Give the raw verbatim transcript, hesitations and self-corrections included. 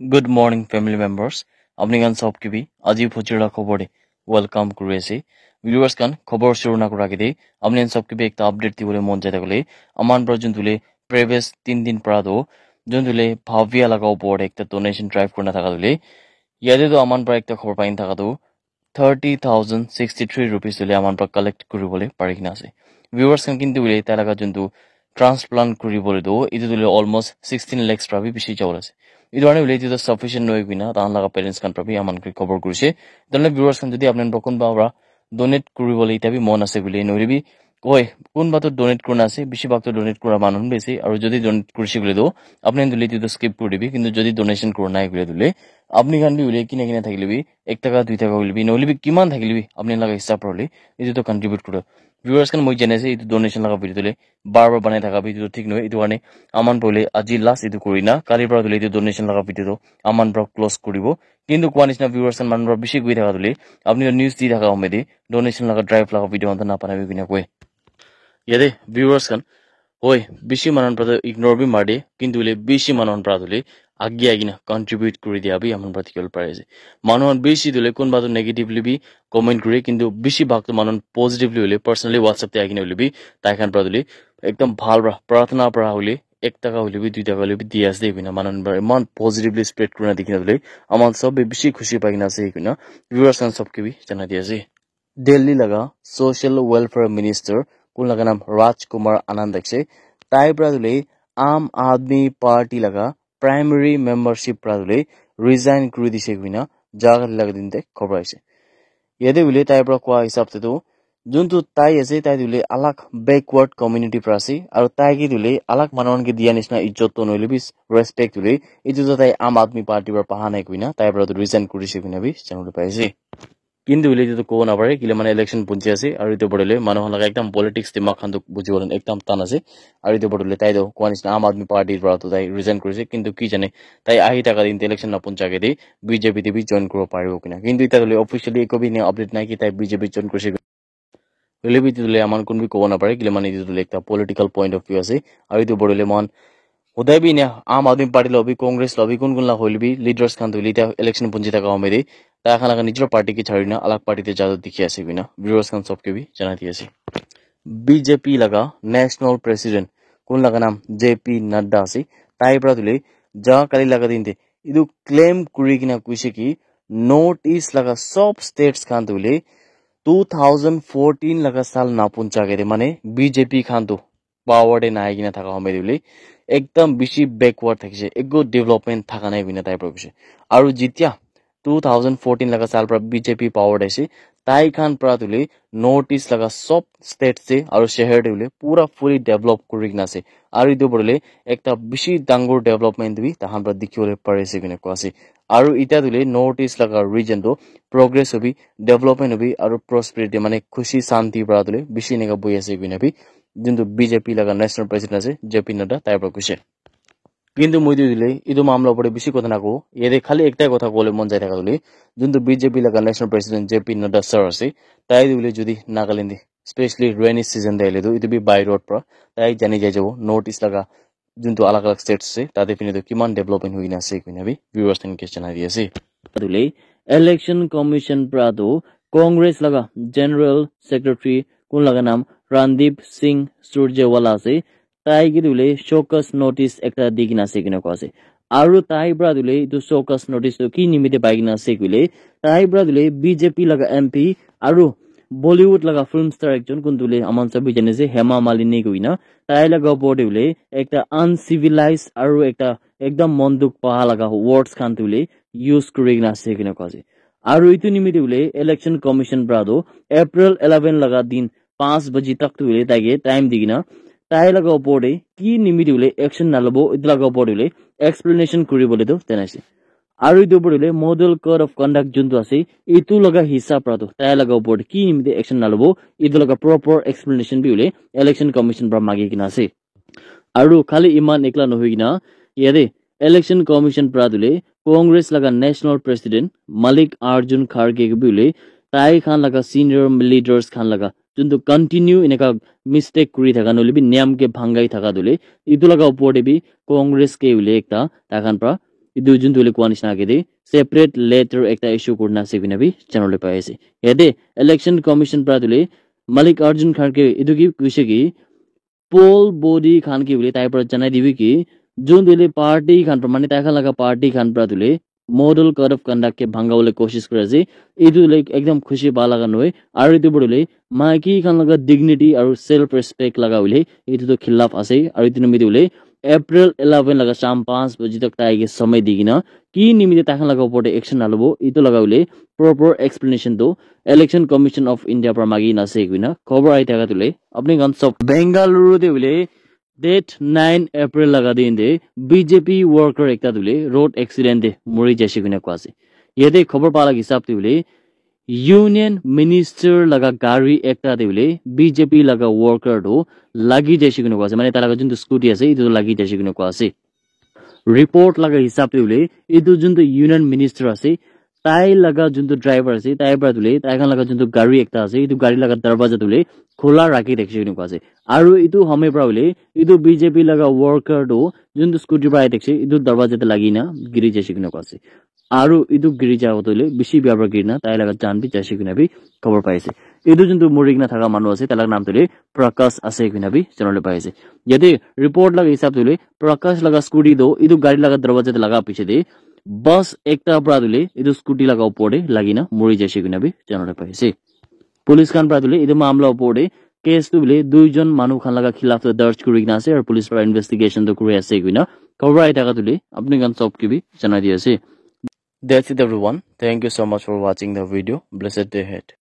Good morning, family members. Apni khan sob ke bhi aji phojir la khobor de welcome kuri ase. Viewers khan, khobor shuru na kura ke de apni khan sob ke bhi ekta update dibole mon jai thakile, aman pra jun tule previous tin din pra do jun tule Bhavya laga upor de ekta donation drive kurna thaka tule, yate do aman pra ekta khobor pain thaka do thirty thousand sixty three rupees tule aman pra collect kuribole pari kena ase. Viewers khan, kintu hoile tai laga juntu transplant kuribole do, itu tule almost sixteen lakhs pra bi bishi jabole ase. Itu karne hoile itu toh sufficient nohoi koina tahan laga parents khan pra bi aman ke khobor kurise. Etu karne viewers khan, jodi apni khan pra kunba pra donate kuribole ita bi mon ase koile, nohole bi, oi, kunba toh donate kurina ase, bishi bhag toh donate kura manu khan bi ase, aru jodi donate kurise koile toh apni khan tule itu toh skip kuri dibi, kintu jodi donation kura nai koile tule apni khan bi hoile kina kina thakile bi, ek taka, dui taka hoile bi, nohole bi kiman thakile bi, apni laga hisab pra hoile itu toh contribute kuro. Viewers khan, moi jane ase itu donation laga video tule bar bar banai thaka bi itu toh thik nohoi. Itu karne aman pra hoile aji last itu kurina, kali pra hoile itu donation laga video toh aman pra close kuribo. Kintu koa nishina viewers khan, manu pra bishi koi thaka tule apni toh news di thaka home de donation laga drive laga video khan toh na banai bi koina koi. Yate viewers khan, hoi, bishi manu khan pra toh ignore bi mari de, kintu hoile bishi manu khan pra tule agi agi na contribute kuri dia bi aman pra dikhiwole pari ase. Manu khan bishi tule kunba toh negatively bi comment kure, kintu bishi bhag toh manu khan positively hoile, personally WhatsApp te ahi kena hoile bi tai khan pra tule ekdam bhal pra, prarthana pra hoile, ek taka hoile bi, dui taka hoile bi di ase de koina manu khan pra eman positively spread kurina dikhina tule aman sob bi bishi khushi pai kena ase koina viewers khan sob ke bi janai di ase. Delhi laga Social Welfare Minister, kun laga naam Raj Kumar Anand ase, tai pra tule Aam Aadmi Party laga primary membership pra tule resign kuri dise koina jaga laga din te khobor aise. Yate hoile tai pra koa hisab te toh, juntu tai ase, tai tule alag backward community pra ase, aru tai ke tule alag manu khan ke dia nishina ijjot toh nohole bi respect tule, itu toh tai Aam Aadmi Party pra paha nai koina tai pra toh resign kurise koina bi janabole pai ase. Kintu hoile etu toh kobo napare, kile mane election punchi ase, aru etu opor te hoile manu khan laga ekdam politics dimag khan toh buji bole ekdam tan ase. Aru etu opor te hoile tai toh koa nishina Aam Aadmi Party pra toh tai resign kurise, kintu ki jane tai ahi thaka din te election na puncha ke de B J P te bi join kuribo paribo koina. Kintu eta hoile officially eko bi ena update nai ki tai B J P join kurise. Hoile bi etu hoile aman kun bi kobo napare, kile mane etu hoile ekta political point of view ase. Aru etu opor te hoile moikhan hodai bi ena Aam Aadmi Party la hobi, Congress la hobi, kun kun la hoile bi leaders khan tu hoile eta election punchi thaka home de tai khan laga nijor party ke chari na alag party te ja toh dikhi ase koina viewers khan sob ke bi janai di ase. B J P laga national president kun laga naam J P Nadda ase, tai pra tu hoile ja kali laga din te etu claim kuri kena koise ki North East laga sob states khan tu hoile two thousand fourteen laga sal na puncha ke de mane B J P khan tu power te nai kena thaka home de hoile ekdam bishi backward thakise, eko development thaka nai koina tai pra koise. Aru jitia two thousand fourteen laga sal pra B J P power te ase, tai khan pra tu hoile North East laga sob states te aru shahar te hoile pura fully develop kuri kena ase. Aru etu opor te hoile ekta bishi dangor development bi tai khan pra dikhi bole pari ase koina koa ase. Aru eta tu hoile North East laga region toh progress hobi, development hobi, aru prosperity mane khushi shanti pra tu hoile bishi eneka bohi ase koina bi juntu B J P laga national president ase J P Nadda tai pra koise. Kintu moi tu hoile etu mamla opor te bishi kotha nakobo, yate khali ekta kotha kobole mon jai thaka tu hoile juntu B J P laga national president J P Nadda sir ase, tai tu hoile jodi Nagaland te specially rainy season te ahile tu etu bi by road pra tai jani jai jabo North East laga juntu alag alag states ase, tate phine toh kiman development hoi kena ase koina bi viewers khan ke janai di ase. Etu hoile Election Commission pra toh Congress laga General Secretary kun laga naam Randeep Singh Surjewala ase, tai ke tu hoile show cause notice ekta di kena ase koina koa ase. Aru tai pra tu hoile etu show cause notice toh ki nimite pai kena ase koile, tai pra tu hoile B J P laga M P aru Bollywood laga film star ekjon kun tu hoile aman sob bi jani ase Hema Malini koina, tai laga opor te hoile ekta uncivilized aru ekta ekdam mon dukh pa laga words khan tu hoile use kuri kena ase koina koa ase. Aru etu nimite hoile Election Commission pra toh April eleven laga din panch baji tak tu hoile tai ke time di kena tai laga opor te ki nimite hoile action nalobo etu laga opor te hoile explanation kuri bole toh janai ase. Aru etu opor te hoile model code of conduct juntu ase, etu laga hisab pra toh tai laga opor te ki nimite action nalobo, etu laga proper explanation bi hoile Election Commission pra magi kena ase. Aru khali eman ekla nohoi kena yate Election Commission pra tu hoile Congress laga national president Mallikarjun Kharge ke bi hoile tai khan laga senior leaders khan laga juntu continue eneka mistake kuri thaka nohole bi niyam ke bhangai thaka tu hoile etu laga opor te bi Congress ke hoile ekta tai khan pra etu juntu hoile koa nishina age te separate letter ekta issue kurina ase koina bi janabole pai ase. Yate election commission pra tu hoile Mallikarjun Kharge etu ki koise ki poll body khan ki hoile tai pra janai dibi ki juntu hoile party khan pra mane tai khan laga party khan pra tu hoile model code of conduct ke bhanga bole koshish kuri ase. Etu tu hoile ekdam khushi pa laga nohoi. Aru etu pra tu hoile maiki khan laga dignity aru self respect laga hoile etu tu khilaf ase. Aru etu nimite hoile April eleven laga sham panch baje tak tai ke samay di kena ki nimite tai khan laga upor te action nalobo etu laga hoile proper explanation tu Election Commission of India pra magi na ase koina khobor ahi thaka tu hoile apni khan sob Bengaluru te hoile date nine April laga din te B J P worker ekta tu hoile road accident te mori jaise koina koa ase. Yate khobor pa laga hisab te hoile Union Minister laga gari ekta te hoile B J P laga worker tu lagi jaise koina koa ase. Mane tai laga juntu scooty ase etu tu lagi jaise koina koa ase. Report laga hisab te hoile etu juntu Union Minister ase tai laga juntu driver ase tai pra tu hoile tai khan laga juntu gari ekta ase etu gari laga darwaja tu hoile khula rakhi thakishe koina koa ase. Aru etu hame pra hoile etu B J P laga worker tu juntu scooty pra ahi thakishe etu darwaja te lagi na giri jaise koina koa ase. Aru etu giri ja tu hoile bishi bia pra giri na tai laga jaan bi jaise koina bi khobor pai ase. Etu juntu mori kena thaka manu ase tai laga naam tu hoile Prakash ase koina bi janabole pai ase. Yate report laga hisab tu hoile Prakash laga scooty tu etu gari laga darwaja te laga piche te bus ekta pra tu hoile etu scooty laga upor te lagi na mori jaise koina bi janabole pai ase. Police khan pra tu hoile etu mamla upor te case tu hoile dui jon manu khan laga khilaf tu darj kuri kena ase aru police pra investigation tu kuri ase koina khobor ahi thaka tu hoile apni khan sob ke bi janai di ase. That's it everyone. Thank you so much for watching the video. Blessed day ahead.